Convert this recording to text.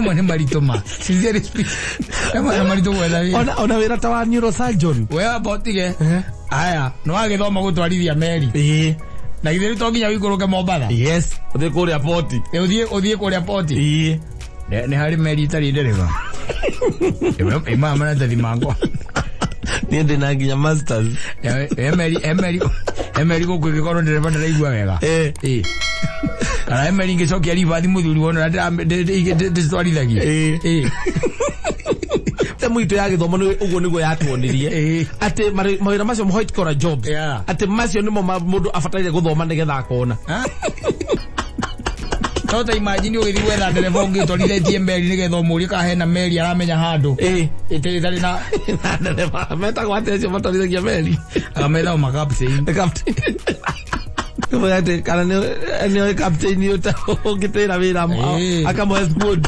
Mamwe nĩ maritũ ma, sincerely speaking, mamwe nĩ maritũ gwetha wĩra. Ona wĩra ta wa neurosurgeon. We wamba ũtige. Aya, nĩ wagĩthoma gũtwarithia meri. Ĩĩ. Na githĩ rĩu to nginya ũikũrũke Mombatha? Yes, ũthiĩ kũrĩa poti. Ĩ, ũthiĩ kũrĩa poti. Ĩĩ. Nĩ harĩ meri itarĩ ndereba. Ĩmaga maratathi makwa. Niĩ ndĩ na nginya masters. Emeri gũkũ ĩngĩkorwo ndereba ndaraigua wega. Ĩĩ. Kana emeri ingĩcokia ribathi mũthuri wona ndĩcitwarithagia. Ĩĩ. Temu itũ ya gĩthomo ũguo nĩguo yatuonirie atĩ mawĩra macio white collar jobs, atĩ macio nĩmo mũndũ abataire gũthoma nĩgetha akona. No ta imagine ũgĩthiĩ gwetha ndereba ũngĩtwarithĩtie meri nĩgetha ũmũrie kana hena meri aramenya handũ ĩtarĩ na Na ndereba metagwo atĩa acio matwarithagia meri? Akamethagwo makaptain. Captain. Kũmwĩra atĩ kana nĩ oĩ captain ũngĩtĩra wĩra, akamũhe spoon.